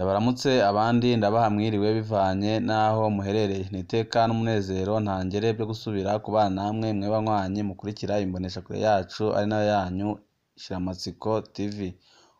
Ndabaramutse abandi ndabaha mwiriwe bivanye n'aho muherereye. Ni iteka n'umunezero ntangere byo gusubira kubana namwe mwe banywanyi mukurikira imboneshakure yacu ari nayo yanyu Shiramatsiko TV.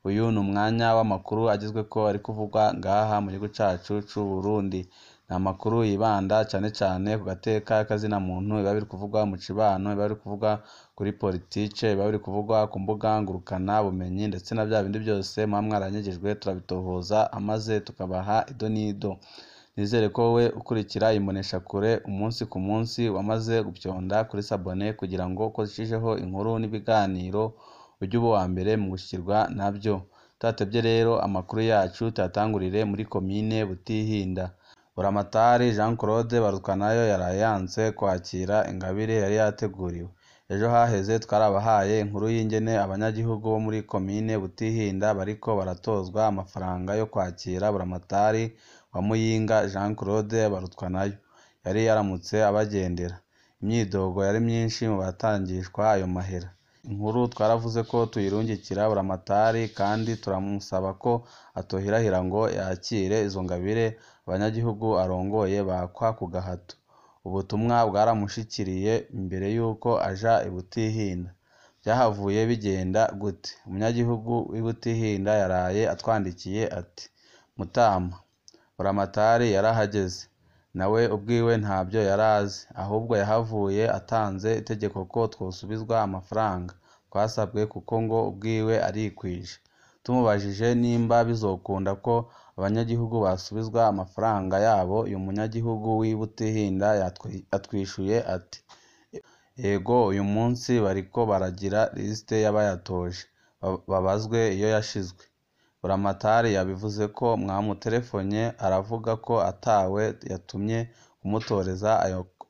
Uyu ni umwanya w'amakuru agezweko ari kuvugwa ngaha mu gihugu cacu c'Uburundi. Ni amakuru yibanda cane cane ku gateka k'azina muntu, biba biri kuvugwa mu cibano, biba biri kuvugwa kuri politike, biba biri kuvugwa ku mbuga ngurukana bumenyi ndetse na vya bindi vyose muba mwaranyegejwe turabitohoza maze tukabaha ido n'ido. Nizere ko wowe ukurikira imboneshakure umunsi ku munsi wamaze gupyonda kuri sabone kugira ngo uko zishijeho inkuru n'ibiganiro ujye uba uwa mbere mu gushikirwa navyo. Tudatevye rero amakuru yacu tuyatangurire muri komine Butihinda. Buramatari Jean Claude Barutwanayo yaraye yanse kwakira ingabire yari yateguriwe. Ejo haheze twarabahaye inkuru y'ingene abanyagihugu bo muri komine Butihinda bariko baratozwa amafaranga yo kwakira Buramatari wa Muyinga Jean Claude Barutwanayo yari yaramutse abagendera. Imyidogo yari myinshi mu batangishwa ayo mahera. Inkuru twaravuze ko tuyirungikira Buramatari kandi turamusaba ko atohirahira ngo yakire izo ngabire abanyagihugu arongoye bakwa ku gahato. Ubutumwa bwaramushikiriye imbere y'uko aja i Butihinda. Vyahavuye bigenda gute? Umunyagihugu w'i Butihinda yaraye atwandikiye ati: "Mutama, Buramatari yarahageze. Nawe ubwiwe ntavyo yarazi, ahubwo yahavuye atanze itegeko ko twosubizwa amafaranga twasabwe kuko ngo ubwiwe arikwije. Tumubajije nimba bizokunda ko abanyagihugu basubizwa amafaranga yabo, uyu munyagihugu w'i Butihinda yatwishuye ati: Ego uyu munsi bariko baragira lisite y'abayatoje, babazwe iyo yashizwe. Buramatari yabivuze ko mwamuterefonye aravuga ko atawe yatumye kumutoreza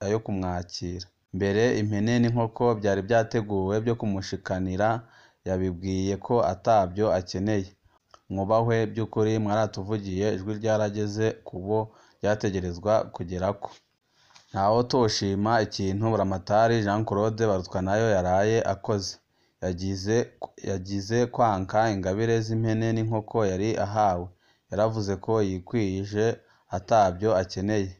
ayo kumwakira. Mbere impene n'inkoko vyari vyateguwe vyo kumushikanira, yabibwiye ko atavyo akeneye. Mwubahwe vy'ukuri mwaratuvugiye, ijwi ryarageze kubo ryategerezwa kugerako. Ntawotoshima ikintu Buramatari Jean Claude Barutwanayo yaraye akoze. Yagize kwanka ingabire z'impene n'inkoko yari ahawe. Yaravuze ko yikwije atavyo akeneye.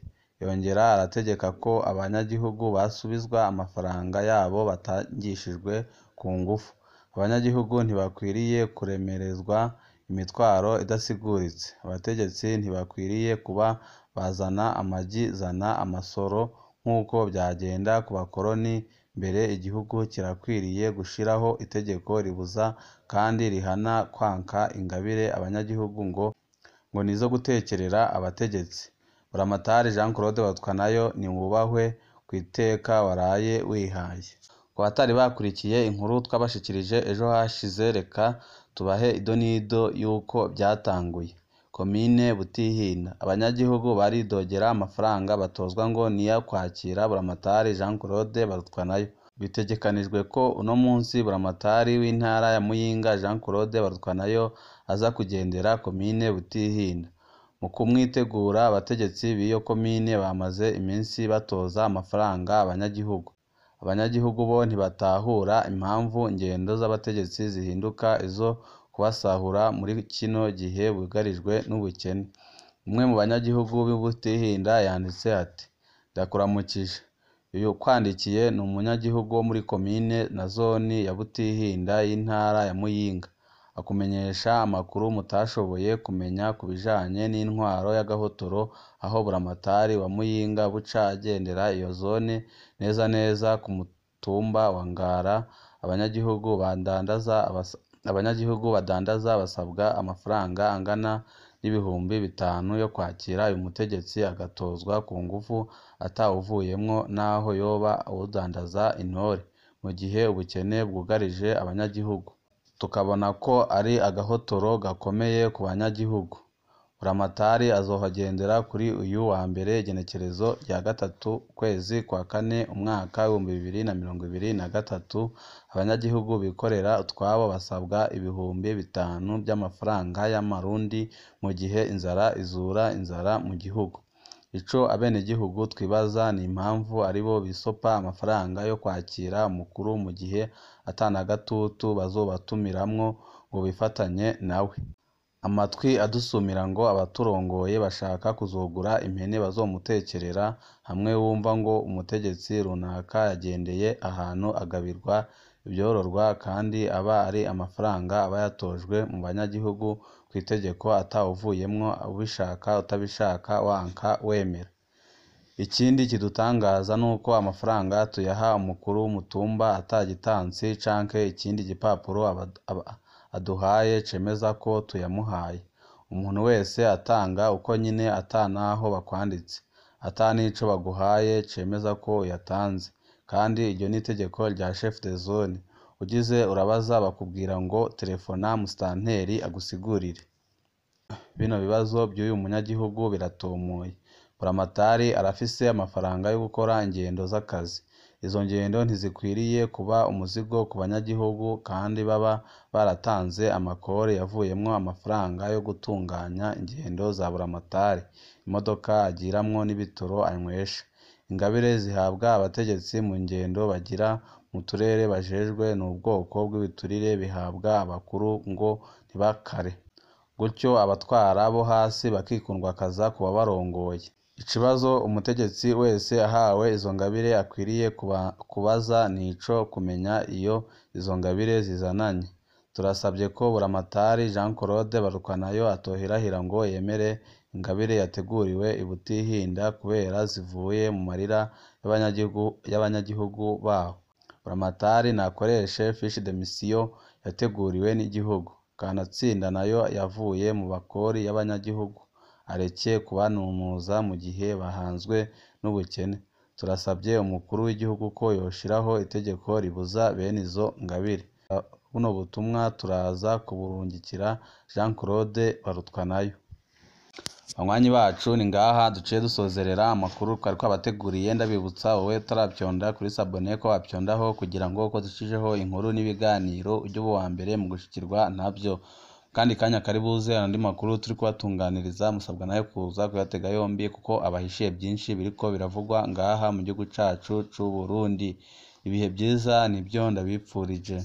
Yongera arategeka ko abanyagihugu basubizwa amafaranga yabo batangishijwe ku ngufu. Abanyagihugu ntibakwiriye kuremerezwa imitwaro idasiguritse. Abategetsi ntibakwiriye kuba bazana amagi zana amasoro nk'uko vyagenda ku bakoroni. Mbere igihugu kirakwiriye gushiraho itegeko ribuza kandi rihana kwanka ingabire abanyagihugu ngo nizo gutekerera abategetsi. Buramatari Jean Claude Barutwanayo niwubahwe kw'iteka waraye wihaye. Ku batari bakurikiye inkuru twabashikirije ejo hashize, reka tubahe ido n'ido y'uko vyatanguye. Komine Butihinda, abanyagihugu baridogera amafaranga batozwa ngo niyo kwakira Buramatari Jean Claude Barutwanayo. Bitegekanijwe ko uno munsi Buramatari w'intara ya Muyinga Jean Claude Barutwanayo aza kugendera komine Butihinda. Mu kumwitegura, abategetsi b'iyo komine bamaze iminsi batoza amafaranga abanyagihugu. Abanyagihugu bo ntibatahura impamvu ingendo z'abategetsi zihinduka izo kubasahura muri kino gihe bugarijwe n'ubukene. Umwe mu banyagihugu b'i Butihinda yanditse ati: "Ndakuramukije. Uyu ukwandikiye ni umunyagihugu wo muri komine na zoni ya Butihinda y'intara ya Muyinga. Akumenyesha amakuru mutashoboye kumenya ku bijanye n'intwaro y'agahotoro aho Buramatari wa Muyinga buca agendera iyo zone neza neza ku mutumba wa Ngara. Abanyagihugu badandaza basabwa amafaranga angana n'5,000 yo kwakira uyu mutegetsi agatozwa ku ngufu atawuvuyemwo naho yoba uwudandaza intore, mu gihe ubukene bwugarije abanyagihugu. Tukabona ko ari agahotoro gakomeye ku banyagihugu. Buramatari azohagendera kuri uyu wa mbere igenekerezo rya 3 ukwezi kwa 4 umwaka w'2023. Abanyagihugu bikorera utwabo basabwa 5,000 vy'amafaranga y'amarundi mu gihe inzara izura inzara mu gihugu. Ico abenegihugu twibaza ni impamvu aribo bisopa amafaranga yo kwakira umukuru mu gihe atanagatutu bazobatumiramwo ngo bifatanye nawe. Amatwi adusumira ngo abaturongoye bashaka kuzogura impene bazomutekerera, hamwe wumva ngo umutegetsi runaka yagendeye ahantu agabirwa ibyororwa kandi aba ari amafaranga aba yatojwe mu banyagihugu kw'itegeko atawuvuyemwo, ubishaka utabishaka, wanka wemera. Ikindi kidutangaza nuko amafaranga tuyaha umukuru w'umutumba ata gitansi canke ikindi gipapuro aduhaye cemeza ko tuyamuhaye. Umuntu wese atanga uko nyene ata naho bakwanditse, ata n'ico baguhaye cemeza ko uyatanze, kandi iryo n'itegeko rya chef de zone. Ugize urabaza bakubwira ngo telefona musitanteri agusigurire. Bino bibazo vy'uyu munyagihugu biratomoye. Buramatari arafise amafaranga yo gukora ingendo z'akazi. Izo ngendo ntizikwiriye kuba umuzigo ku banyagihugu kandi baba baratanze amakori yavuyemwo amafaranga yo gutunganya ingendo za Buramatari, imodoka agiramwo n'ibitoro anywesha. Ingabire zihabwa abategetsi mu ngendo bagira mu turere bajejwe n'ubwoko bw'ibiturire bihabwa abakuru ngo ntibakare. Gutyo abatwara bo hasi bakikundwakaza ku babarongoye. Ikibazo umutegetsi wese ahawe izo ngabire akwiriye kubaza nico kumenya iyo izo ngabire zizananye. Turasabye ko Buramatari Jean Claude Barukanayo atohirahira ngo yemere ingabire yateguriwe i Butihinda kubera zivuye mu marira y'abanyagihugu baho. Buramatari nakoreshe fiche de mission yateguriwe n'igihugu. Kanatsinda nayo yavuye mu bakori y'abanyagihugu, areke kubanunuza mu gihe bahanzwe n'ubukene. Turasabye umukuru w'igihugu ko yoshiraho itegeko ribuza bene izo ngabire. Buno butumwa turaza kuburungikira Jean Claude Barutwanayo. Banywanyi bacu ni ngaha duciye dusozerera amakuru twari twabateguriye. Ndabibutsa wowe utaravyonda kuri sabone ko wapyondaho kugira ngo uko dushijeho inkuru n'ibiganiro ujye uba uwa mbere mu gushikirwa navyo. Kandi kanya kari buze andi makuru turi kubatunganiriza, musabwa nayo kuza kuyatega yombi kuko abahishiye byinshi biriko biravugwa ngaha mu gihugu cacu c'u Burundi. Ibihe vyiza nivyo ndabipfurije.